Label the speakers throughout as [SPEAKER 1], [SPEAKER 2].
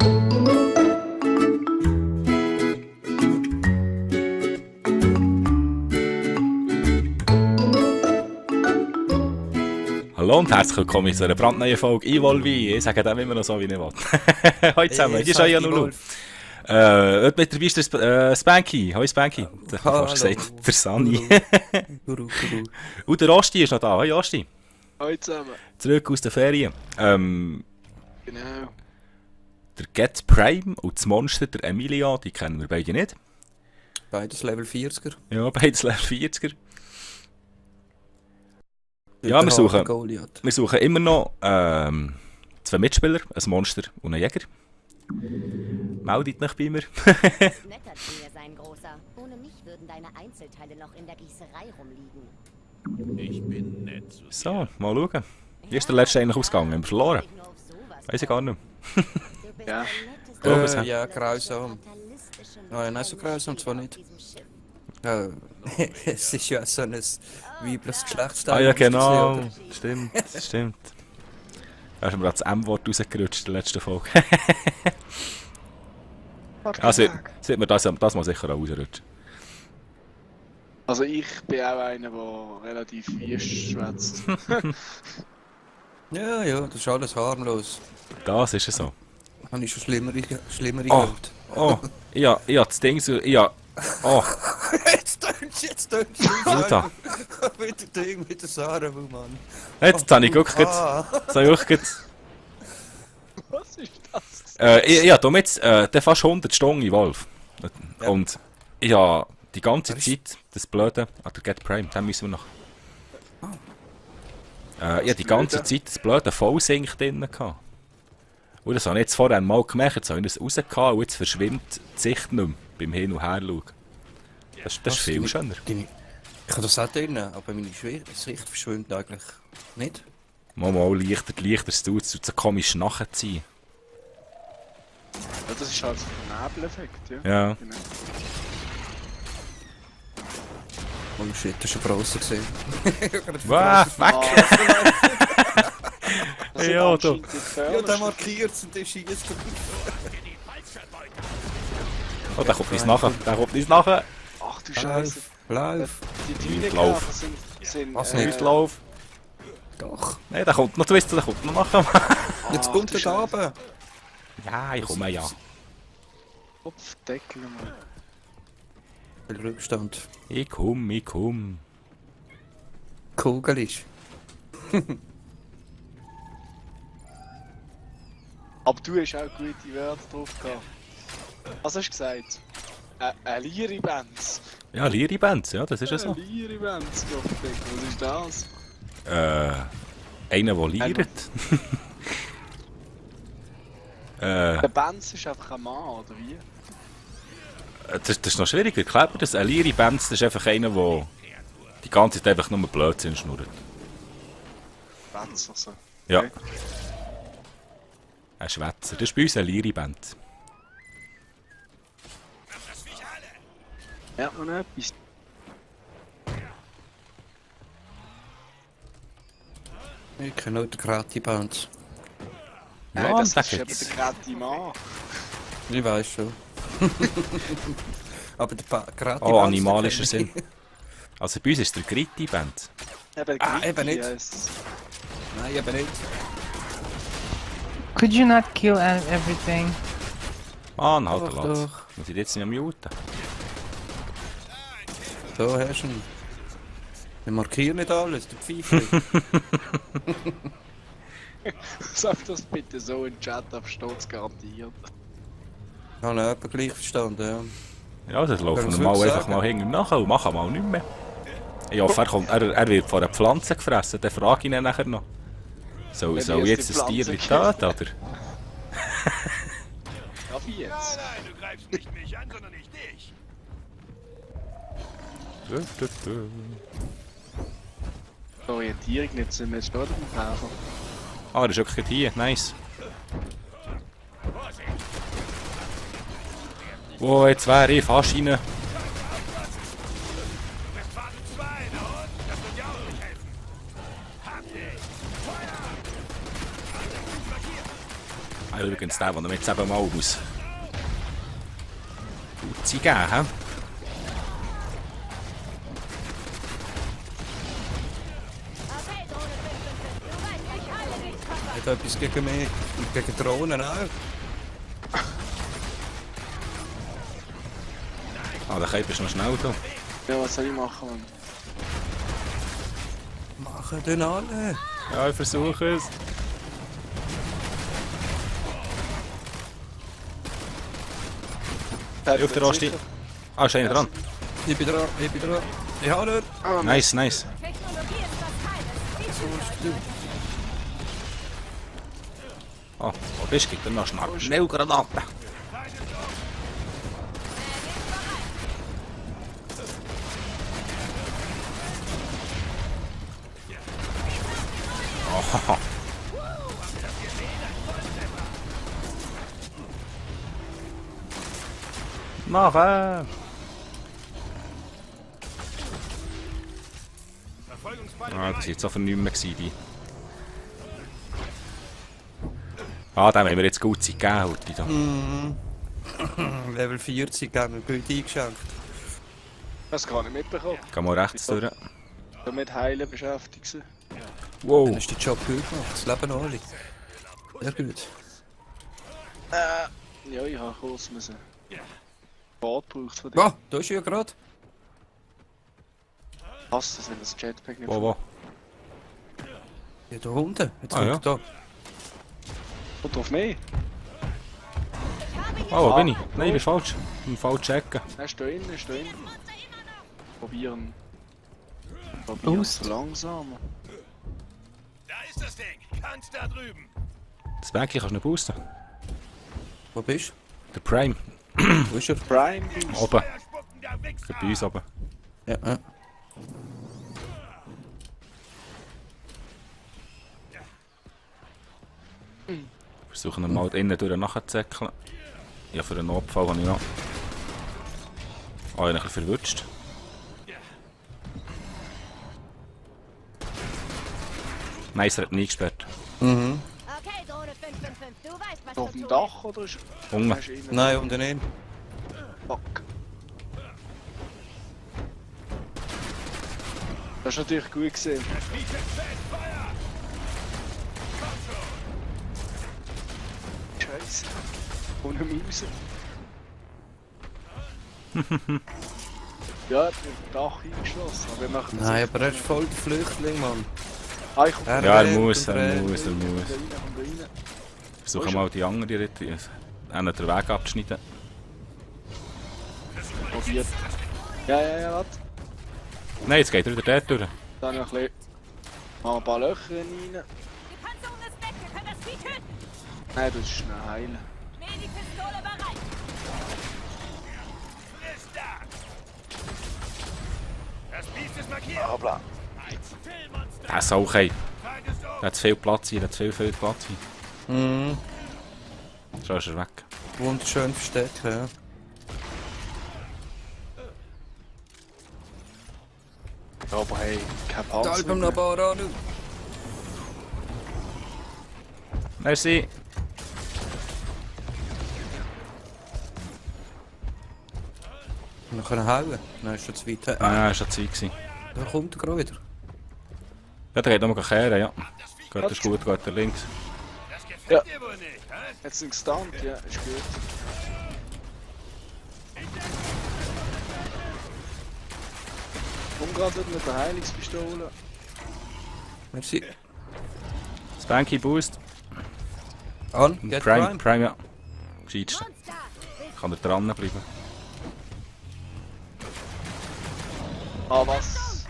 [SPEAKER 1] Hallo und herzlich willkommen zu einer brandneuen Folge Evolve. Ich sage dem immer noch so, wie ich will. Hallo zusammen, hier ist euer Lulu. Heute mit dabei ist der Spanky. Hallo Spanky. Das habe ich fast gesagt, der Sani. Und der Osti ist noch da. Hallo Osti.
[SPEAKER 2] Hallo zusammen.
[SPEAKER 1] Zurück aus den Ferien.
[SPEAKER 2] Genau.
[SPEAKER 1] Der Get Prime und das Monster, der Emilia, die kennen wir beide nicht.
[SPEAKER 3] Beides Level 40er.
[SPEAKER 1] Ja, beides Level 40er. Ja, wir suchen immer noch zwei Mitspieler, ein Monster und einen Jäger. Meldet euch bei mir.
[SPEAKER 4] Netter zu mir sein, Großer. Ohne mich würden deine Einzelteile noch in der Gießerei rumliegen.
[SPEAKER 5] Ich bin nett zu dir.
[SPEAKER 1] So, mal schauen. Wie ist der letzte eigentlich ausgegangen? Haben wir verloren? Weiß ich gar nicht mehr.
[SPEAKER 2] Ja.
[SPEAKER 3] Ja, grausam. Nein, so grausam zwar nicht. Es ist ja so ein weibliches Geschlechtsteil.
[SPEAKER 1] Ah ja, genau. Stimmt, stimmt. Da ist mir gerade das M-Wort rausgerutscht in der letzten Folge. Also, sieht man das mal sicher auch rausrutschen.
[SPEAKER 2] Also ich bin auch einer, der relativ wüst schwätzt.
[SPEAKER 3] Ja, das ist alles harmlos.
[SPEAKER 1] Das ist es so.
[SPEAKER 3] Habe ich schon schlimmere
[SPEAKER 1] Oh,
[SPEAKER 3] gehört.
[SPEAKER 1] oh, ja, das Ding so, ja, oh,
[SPEAKER 3] Jetzt tönst du
[SPEAKER 1] Alter.
[SPEAKER 3] Wieder Ding mit der Sarah, Mann.
[SPEAKER 1] Jetzt habe ich geguckt,
[SPEAKER 2] Was ist das?
[SPEAKER 1] ich habe jetzt fast 100 Stunden in Wolf.
[SPEAKER 3] Ja.
[SPEAKER 1] Und ich habe die ganze Zeit, das Blöde, der Get Prime, den müssen wir noch. Ich habe die ganze Zeit das blöde Vollsync drin gehabt. Und das habe ich jetzt vorher mal gemacht, jetzt habe ich das rausgehauen und jetzt verschwimmt die Sicht nicht mehr beim Hin- und Herschauen. Das ist viel schöner.
[SPEAKER 3] Ich habe das auch drin, aber meine Sicht verschwimmt eigentlich nicht.
[SPEAKER 1] Mal leichter es tut so komisch nachziehen.
[SPEAKER 2] Ja, das ist halt so ein Nebeleffekt, ja.
[SPEAKER 1] Ja.
[SPEAKER 2] Genau.
[SPEAKER 3] Oh shit, das ist ein Browser gesehen.
[SPEAKER 1] Was? Weg!
[SPEAKER 2] Das sind
[SPEAKER 1] Ja, du.
[SPEAKER 2] anscheinend die
[SPEAKER 3] Ja, der
[SPEAKER 2] gefährlichsten.
[SPEAKER 3] markiert und der schießt.
[SPEAKER 1] Oh, der kommt uns nachher.
[SPEAKER 2] Ach du Scheiße.
[SPEAKER 3] Lauf.
[SPEAKER 2] Die
[SPEAKER 1] Lauf.
[SPEAKER 2] Dünenkäfer sind
[SPEAKER 3] Was
[SPEAKER 1] Nicht Lauf.
[SPEAKER 3] Doch.
[SPEAKER 1] Nein, der kommt noch, du weißt, der kommt noch nachher.
[SPEAKER 3] Jetzt
[SPEAKER 2] Ah,
[SPEAKER 3] kommt
[SPEAKER 2] du
[SPEAKER 3] er da
[SPEAKER 2] Scheiße.
[SPEAKER 3] runter.
[SPEAKER 1] Ja, ich komme ja.
[SPEAKER 2] Kopfdeckel, Mann.
[SPEAKER 3] Viel Rückstand.
[SPEAKER 1] Ich komm.
[SPEAKER 3] Kugel ist.
[SPEAKER 2] Aber du hast auch gute Wörter drauf gehabt. Was hast du gesagt? Ein Liri-Benz.
[SPEAKER 1] Ja, Liri-Bands, ja, das ist ja so.
[SPEAKER 2] Ein Liri-Benz, Kopfdeckel. Was ist das?
[SPEAKER 1] Einer, der liert.
[SPEAKER 2] Der Benz ist einfach ein Mann, oder wie?
[SPEAKER 1] Das ist noch schwierig, erklärt mir das? Ein Liri-Bands, das ist einfach einer, der die ganze Zeit einfach nur Blödsinn schnurrt.
[SPEAKER 2] Benz, also.
[SPEAKER 1] Ja.
[SPEAKER 2] Okay.
[SPEAKER 1] Ein Schwätzer, das ist bei uns eine Liri-Band.
[SPEAKER 2] Ja, noch etwas.
[SPEAKER 3] Ich kenne nur den Grati-Bounce.
[SPEAKER 2] Nein,
[SPEAKER 1] Ja,
[SPEAKER 2] das
[SPEAKER 1] sag
[SPEAKER 2] ist eben
[SPEAKER 1] jetzt.
[SPEAKER 2] der Grati Mann.
[SPEAKER 3] Ich weiß schon. Aber der Grati-Bounce...
[SPEAKER 1] Oh, animalischer Sinn. Also bei uns ist der Gritti-Band.
[SPEAKER 2] Eben,
[SPEAKER 3] eben nicht.
[SPEAKER 2] Yes.
[SPEAKER 3] Nein, eben nicht.
[SPEAKER 6] Could you not kill everything?
[SPEAKER 1] Mann, halt
[SPEAKER 3] Doch,
[SPEAKER 1] Latz.
[SPEAKER 3] doch.
[SPEAKER 1] Muss ich jetzt nicht muten?
[SPEAKER 3] So hast du ihn. Wir markieren nicht alles, der Pfeife.
[SPEAKER 2] Sag das bitte so in den Chat, auf Stolz garantiert.
[SPEAKER 3] Ich habe ihn etwa gleich verstanden, ja.
[SPEAKER 1] Ja, das laufen
[SPEAKER 3] was
[SPEAKER 1] wir mal
[SPEAKER 3] würdest du
[SPEAKER 1] einfach
[SPEAKER 3] sagen?
[SPEAKER 1] mal hinten nachher und machen mal nichts mehr. Ich hoffe, er wird von einer Pflanze gefressen, dann frage ich ihn nachher noch. Soll
[SPEAKER 2] Wenn
[SPEAKER 1] ich
[SPEAKER 2] wir
[SPEAKER 1] jetzt
[SPEAKER 2] die
[SPEAKER 1] ein Tier
[SPEAKER 2] Pflanze
[SPEAKER 1] töten, oder?
[SPEAKER 2] Darf ich jetzt?
[SPEAKER 5] Nein, du greifst nicht mich an, sondern ich dich.
[SPEAKER 2] Orientierung nicht, sind wir jetzt gerade im Käfer.
[SPEAKER 1] Ah, das ist wirklich hier, nice. Wo, jetzt wäre ich fast rein. Wenigstens der, den er jetzt eben mal muss. Gut sie geben, hä?
[SPEAKER 3] Hat er etwas gegen mich? Gegen Drohnen auch?
[SPEAKER 1] Ah, der Cape ist noch schnell da.
[SPEAKER 2] Ja, was soll ich machen, Mann?
[SPEAKER 3] Machen den alle.
[SPEAKER 1] Ja, ich versuche es. Auf der Asti. Ah, ist einer dran.
[SPEAKER 3] Ich bin dran, ich bin dran. Ich habe ihn.
[SPEAKER 2] Ah,
[SPEAKER 1] Nice, nice. Ah, wo bist du? Gib dir noch schnell Granaten. Oh. Nachher! Ah, das war jetzt auch für nichts mehr gewesen, die. Ah, dem haben wir jetzt gut Zeit gegeben heute da.
[SPEAKER 3] Level 40 haben wir gut eingeschenkt.
[SPEAKER 2] das gar nicht mitbekommen.
[SPEAKER 1] Gehen wir rechts durch.
[SPEAKER 2] Ich bin mit Heilen beschäftigt.
[SPEAKER 3] Dann
[SPEAKER 1] Wow!
[SPEAKER 3] hast du den Job gut gemacht. Das Leben alle. Sehr gut.
[SPEAKER 2] Ja, ich habe kurz müssen. Bad braucht von dir.
[SPEAKER 3] Ah, da ist ja gerade.
[SPEAKER 2] Passt das, wenn das Jetpack nicht
[SPEAKER 1] Wo?
[SPEAKER 3] Ja, da unten. Jetzt
[SPEAKER 1] Ah,
[SPEAKER 3] kommt
[SPEAKER 1] ja.
[SPEAKER 3] er da.
[SPEAKER 2] kommt auf mich?
[SPEAKER 1] Oh, wo bin ich? Nein, ich bin falsch. Im falschen Ecke.
[SPEAKER 2] Er ist da innen, ist da innen. Probieren.
[SPEAKER 6] Boost.
[SPEAKER 2] So langsamer.
[SPEAKER 5] Da ist das Ding. Ganz da drüben.
[SPEAKER 1] Das Bänkchen kannst du nicht boosten.
[SPEAKER 3] Wo bist
[SPEAKER 1] Der Prime.
[SPEAKER 3] du? Wo ist er?
[SPEAKER 2] Prime Boost.
[SPEAKER 1] Oben.
[SPEAKER 5] Feuer spucken, der Wichser.
[SPEAKER 1] Bei uns oben.
[SPEAKER 3] Ja, ja.
[SPEAKER 1] Versuchen wir mal innen durch nachzuzäckeln. Ja, für den Notfall habe ich noch. Ah, ich bin ein bisschen verwutscht. Nice, er hat nie gesperrt.
[SPEAKER 3] Mhm.
[SPEAKER 4] Okay, Drohne 555, du weißt, was
[SPEAKER 2] Auf
[SPEAKER 4] zu
[SPEAKER 2] dem
[SPEAKER 4] tun
[SPEAKER 2] Dach oder ist
[SPEAKER 1] Unten.
[SPEAKER 2] ist innen?
[SPEAKER 3] Nein, unten nicht.
[SPEAKER 2] Fuck. Das ist natürlich gut gesehen. Scheiße. Ohne Maus. Ja, ich bin im Dach eingeschlossen. Aber wir machen das
[SPEAKER 3] Nein,
[SPEAKER 2] sicher
[SPEAKER 3] aber er ist
[SPEAKER 2] nicht.
[SPEAKER 3] voll der Flüchtling, Mann.
[SPEAKER 2] Ah, ich komm
[SPEAKER 3] Er
[SPEAKER 1] Ja, er
[SPEAKER 3] rennt
[SPEAKER 1] muss,
[SPEAKER 3] und
[SPEAKER 1] er
[SPEAKER 3] rennt.
[SPEAKER 1] muss, er muss.
[SPEAKER 2] komm rein.
[SPEAKER 1] Versuchen mal die andere Ritte. Einen den Weg abzuschneiden.
[SPEAKER 2] Probiert. Ja, warte.
[SPEAKER 1] Nein, jetzt geht er wieder dort durch.
[SPEAKER 2] Dann noch ein bisschen. Mal ein paar Löcher rein.
[SPEAKER 4] Die Panzerung ist weg, wir können das Vieh töten.
[SPEAKER 2] Nein, das ist schnell heilen.
[SPEAKER 4] Mini-Pistole bereit.
[SPEAKER 5] Ist da. Das Biest ist markiert.
[SPEAKER 2] Bla.
[SPEAKER 5] Ein Stillmonster.
[SPEAKER 1] Das ist auch ein.
[SPEAKER 5] Zeit ist um.
[SPEAKER 1] Er hat zu viel Platz hier, er hat zu viel Platz hier.
[SPEAKER 3] Mhm.
[SPEAKER 1] Schon ist er weg.
[SPEAKER 3] Wunderschön versteckt, ja.
[SPEAKER 2] Ja, aber hey, kein
[SPEAKER 3] Da
[SPEAKER 2] Panzer
[SPEAKER 3] beim
[SPEAKER 2] mehr.
[SPEAKER 3] Nabaranu.
[SPEAKER 1] Merci.
[SPEAKER 3] Wir können hauen. Nein, ist schon zu weit.
[SPEAKER 1] Ah, ist schon Zeit gewesen.
[SPEAKER 3] Da kommt er gerade wieder.
[SPEAKER 1] Ja, der geht nochmal kehren, ja. Geht das gut, geht er links.
[SPEAKER 5] Das gefällt
[SPEAKER 2] Ja.
[SPEAKER 5] dir wohl nicht, hä?
[SPEAKER 2] Jetzt sind gestunt, ja, ist gut. Komm gerade mit der Heilungspistole.
[SPEAKER 3] Merci.
[SPEAKER 1] Spanky Boost.
[SPEAKER 3] An, get
[SPEAKER 1] Prime, Prime, ja. Gescheitste.
[SPEAKER 4] Monster.
[SPEAKER 1] Kann er dranbleiben.
[SPEAKER 2] Ah, was?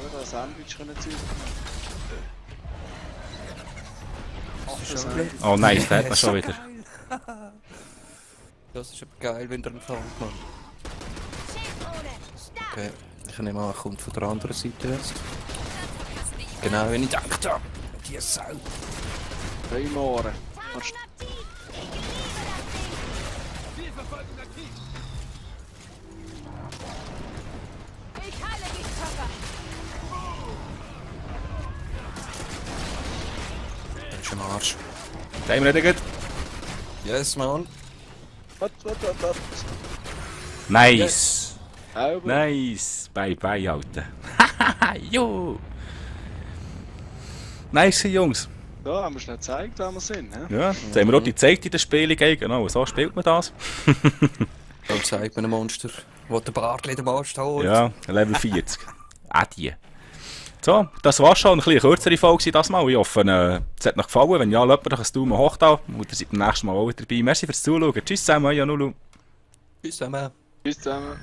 [SPEAKER 2] Oder ein Sandwich können ziehen. Ach,
[SPEAKER 3] ist
[SPEAKER 2] das
[SPEAKER 3] schon
[SPEAKER 2] Sandwich.
[SPEAKER 1] Oh nice, der hat man schon wieder.
[SPEAKER 3] Das ist aber geil, wenn der empfängt, Mann.
[SPEAKER 4] Schilddrohne. Stark.
[SPEAKER 3] Okay, ich nehme an, er kommt von der anderen Seite jetzt. Genau, wie ich gedacht habe. Die Sau.
[SPEAKER 2] Drei Mohren.
[SPEAKER 4] Tarnung aktiv. Ich liebe das
[SPEAKER 5] Zielverfolgung aktiv.
[SPEAKER 4] Ding. Ich heile dich, Körper.
[SPEAKER 3] Das ist am Arsch.
[SPEAKER 1] Da haben wir nicht gut.
[SPEAKER 3] Yes, man.
[SPEAKER 2] Was?
[SPEAKER 1] Nice.
[SPEAKER 2] Aber
[SPEAKER 1] Nice. Bye bye, Alter. Jo. Nice, Jungs.
[SPEAKER 2] da haben wir schnell gezeigt, wer wir sind. He?
[SPEAKER 1] Ja, jetzt haben wir auch die gezeigt in den Spielen. Genau, so spielt man das.
[SPEAKER 3] Dann zeigt mir ein Monster, wo der Bartli den Marsch holt.
[SPEAKER 1] Ja, Level 40. Adie. So, das war's schon. Eine bisschen kürzere Folge das mal. Ich hoffe, es hat euch gefallen. Wenn ja, lasst mir doch ein Daumen hoch da. Und ihr seid beim nächsten Mal auch wieder dabei. Merci fürs Zuschauen. Tschüss zusammen, euer Nulu.
[SPEAKER 3] Tschüss zusammen.
[SPEAKER 2] Tschüss zusammen.